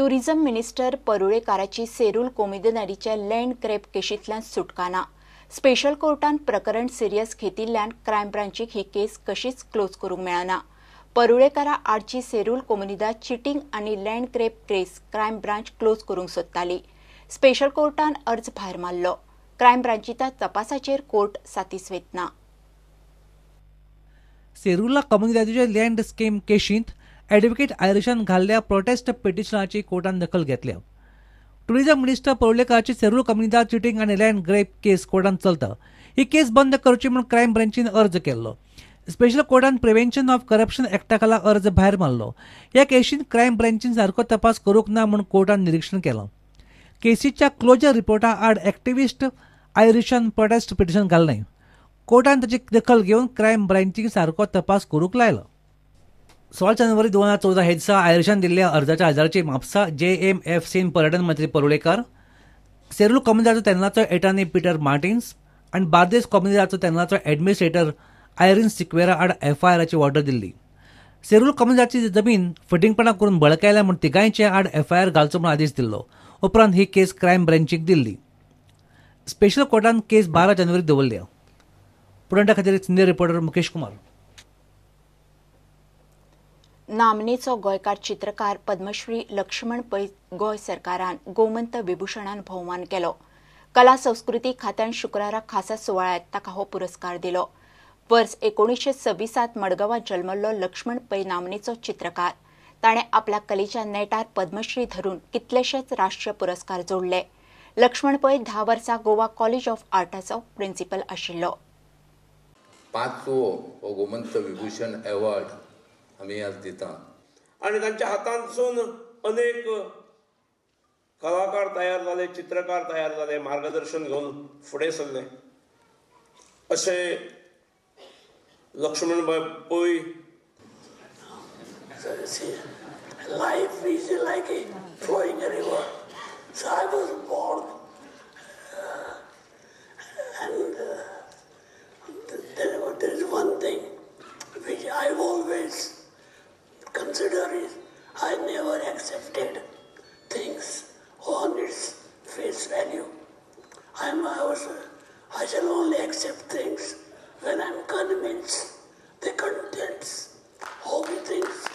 Tourism minister परुळेकाराची सेरूल कोमुनिदादीच्या land grab केशींतल्यान सुटका ना. Special कोर्टान प्रकरण सिरियस घेतिल्ल्यान क्रायम ब्रांचीक ही केस कशीच क्लोज करूंक मेळना. परुळेकारा आडची सेरूल कोमुनिदाद चिटींग आनी land grab case crime branch close करूंक सोदताली. स्पेशल कोर्टान अर्ज भायर मारलो. क्रायम ब्रांचीच्या तपासाचेर कोर्ट सातिस्वेत ना. सेरूला कोमुनिदादीचे लँड स्कीम केशींत ॲडव्होकेट आयरिशान घाल्ल्या प्रोटेस्ट पिटिशनाची कोर्टान दखल घेतल्या. टुरिझम मिनिस्टर परुळेकाराची सेरूल कोमुनिदाद चिटींग आनी लँड ग्रॅब केस कोर्टान चलता. ही केस बंद करची म्हूण क्रायम ब्रांचीन अर्ज केल्लो. स्पेशल कोर्टान प्रिव्हेन्शन ऑफ करप्शन एक्टा खाला अर्ज भायर मारलो. ह्या केशीन क्रायम ब्रांचीन सारको तपास करूंक ना म्हूण कोर्टान निरिक्षण केलां. केसीच्या क्लोजर रिपोर्टा आड एक्टिविस्ट आयरिशान प्रोटेस्ट पिटिशन घाल्लें. कोर्टान ताची दखल घेवन क्रायम ब्रांचीक सारको तपास करूंक लायलो. 16 जानेवारी 2014 हे दिसा आयरिशान दिल्ल्या अर्जाच्या आधाराचेर म्हापसा JMFCन पर्यटन मंत्री परुळेकार, सेरूल कोमुनिदादचो तेन्नाचो एटर्नी पीटर मार्टिन्स आनी बार्देस कोमुनिदादचो तेन्नाचो एडमिनिस्ट्रेटर आयरीन सिक्वेरा आड एफआयआराची ऑर्डर दिल्ली. सेरूल कोमुनिदादची जमीन फटींगपणां करून बळकायल्या म्हूण तिगांयचे आड एफआयआर घालचो म्हूण आदेश दिल्लो. उपरांत ही केस क्रायम ब्रांचीक दिल्ली. स्पेशल कोर्टान केस 12 जानेवारी दवरल्या. पुरंटा खातीर सिनियर रिपोर्टर मुकेश कुमार. नामनेचो गोंयकार चित्रकार पद्मश्री लक्ष्मण पै गोंय सरकारान गोमंत विभूषणान भोवमान केलो. कला संस्कृती खात्यान शुक्रारा खासा सुवाळ्यांत ताका हो पुरस्कार दिलो. वर्स 1926 मडगांवां जल्मल्लो लक्ष्मण पै नामनेचो चित्रकार. ताणें आपल्या कलेच्या नेटार पद्मश्री धरून कितलेशेच राष्ट्रीय पुरस्कार जोडले. लक्ष्मण पै 10 वर्सां गोवा कॉलेज ऑफ आर्टाचो प्रिन्सिपल आशिल्लो. 5वो हो गोमंत विभूषण अवॉर्ड आमी आज दिता आनी तांच्या हातांतसून अनेक कलाकार तयार जाले, चित्रकार तयार जाले, मार्गदर्शन घेवन फुडें सरले. अशें Laxman Pai. Life is like a flowing river. So I was born and there is one thing which I always consider is I never accepted things on its face value. I shall only accept things when I'm convinced the contents of the things.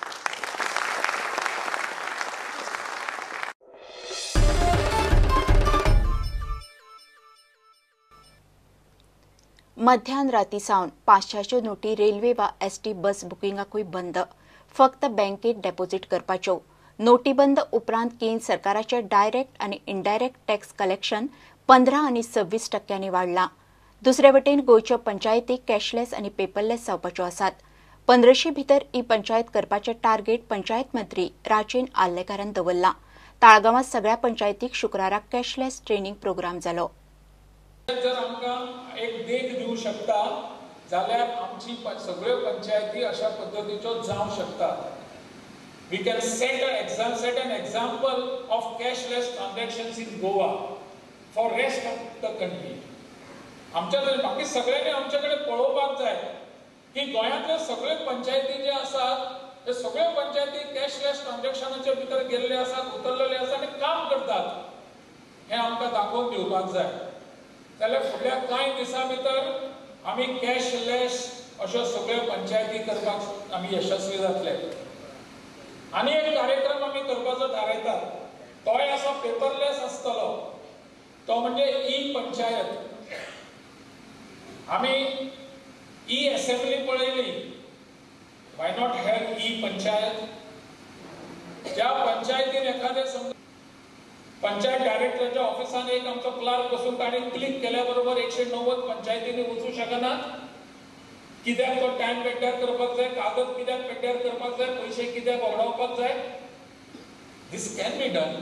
मध्यान राती सावन 500 नोटी railway वा ST bus बुकिंगाकूय बंद. फक्त बँकेत डेपॉझिट करपाच्यो. नोटीबंद उपरांत केंद्र सरकाराचे डायरेक्ट आनी इनडायरेक्ट टॅक्स कलेक्शन 15 आनी 26% वाडलां. दुसरे वटेन गोंयच्यो पंचायती कॅशलेस आनी पेपरलेस जावपाच्यो आसात. 15 भितर ई पंचायत करपाचें टार्गेट पंचायत मंत्री राजेन आर्लेकारान दवरलां. ताळगांवांत सगळ्या पंचायतीक शुक्रारा कॅशलेस ट्रेनिंग प्रोग्राम जालो. जर आमकां एक देख दिवं शकता जाल्यार आमची सगळ्यो पंचायती अशा पद्दतीच्यो जावं शकतात. We can set an example of cashless transactions in Goa for rest of the country. आमच्या बाकी सगळ्यांनी आमचे कडेन पळोवपाक जाय की गोंयांतल्यो सगळ्यो पंचायती जे आसात ते सगळ्यो पंचायती कॅशलेस ट्रान्झॅक्शनाचे भितर गेल्ले आसात, उतरलेले आसात आनी काम करतात हें आमकां दाखोवन दिवपाक जाय. जाल्यार फुडल्या कांय दिसां भितर आमी कॅशलेस अश्यो सगळ्यो पंचायती करपाक आमी यशस्वी जातले. आनी एक कार्यक्रम आमी करपाचो थारायतात, तोय असो पेपरलेस आसतलो, तो म्हणजे ई पंचायत. आमी ई असेंब्ली पळयली, why not have e panchayat? ज्या पंचायतीन एखादें समजा पंचायत डायरेक्टराच्या ऑफिसान एक आमचो क्लार्क बसून ताणें क्लिक केल्या बरोबर 190 पंचायतींनी वचूं शकना. कित्याक तो टायम पेड्ड्यार करपाक जाय, कागद कित्याक पेड्ड्यार करपाक जाय, पयशे कित्याक वगडावपाक जाय? This can be done,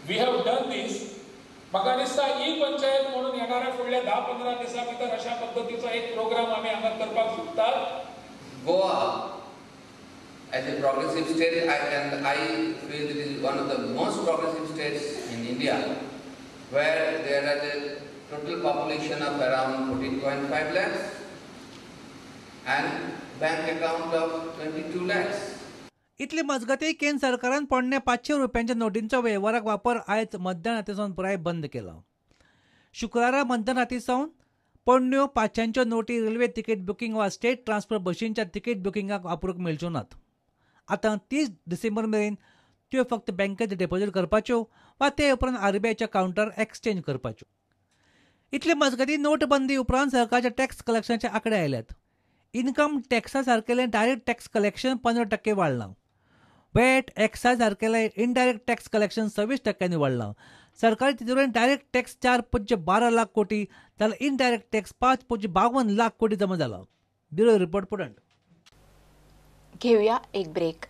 we have done this. म्हाका दिसता ई पंचायत म्हणून येणाऱ्या फुडल्या 10-15 दिसां भितर अशा पद्दतीचो एक प्रोग्राम आमी हांगा करपाक सोदतात. Goa as a progressive state, and I feel it is one of the most progressive states in India, where there is a total population of around 14.5 lakhs and bank account of 22 lakhs. इतले मजगतीं केंद्र सरकारान पोरण्या 500 रुपयांच्या नोटींचो वेव्हाराक वापर आयज मध्यान राती सावन पुराय बंद केला. शुक्रारा मध्यान राती सावन पोरण्यो 500च्यो नोटी रेल्वे तिकीट बुकींग वा स्टेट ट्रान्सपोर्ट बशींच्या तिकीट बुकिंगाक वापरूंक मेळच्यो नात. आतां 30 डिसेंबर मेरेन त्यो फक्त बँकेत डेपोजीट करपाच्यो वा ते उपरांत आरबीआयच्या कावंटर एक्सचेंज करपाच्यो. इतले मजगतीं नोटबंदी उपरांत सरकारच्या टॅक्स कलेक्शनाचे आंकडे आयल्यात. इन्कम टॅक्सा सारकेलें डायरेक्ट टॅक्स कलेक्शन 15% वाडलां. वॅट, एक्सायज सारकेलें इनडायरेक्ट टॅक्स कलेक्शन 26% वाडलां. सरकारी तिजोरेन डायरेक्ट टॅक्स 4.12 लाख कोटी जाल्यार इनडायरेक्ट टॅक्स 5.52 लाख कोटी जमा जाला. Bureau report, prudent. घेऊया एक ब्रेक.